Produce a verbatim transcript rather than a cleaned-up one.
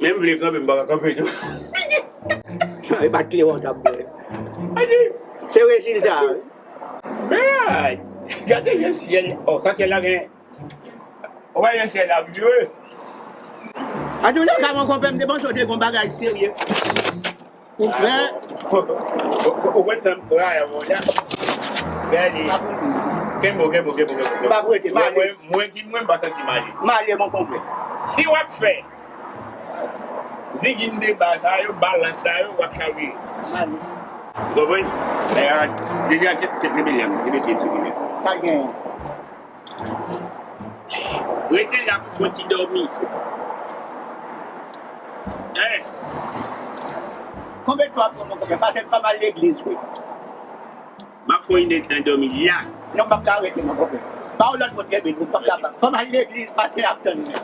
M vle kanpe, m pa ka kanpe tou. E pa t kleren w t ap bwè. Se rezilta a, wi. Men, gade jan syèl. Oh, sa syèl la gen. Ou wè jan syèl la vire. Antoulèka, mon konpè, m te panse w te gen yon bagay serye pou fè. Ou konn sa m rayi avè w la. Gade. Kenbe w, kenbe w, kenbe w, kenbe w. M pa prete, m ale. Mwen, mwen ki mwen, m pa santi m ale. M ale, mon konpè. Si w ap fè zigin de ba sa yo, balans sa yo, w ap chavire. M ale. Ou konprann? Deja, kenbe lè m, kenbe pye m, silvouplè. Sa gen. Rete la pou fon ti dòmi. Hein? Konbyen tan w ap pran, mon konpè? Pase m fè m al legliz, wi. M ap fè yon inèdtan dòmi la. Non, m p ap ka rete, mon konpè. Pa yon lòt moun kenbe l, m p ap kapab. Fò m al legliz, pastè ap tann mwen.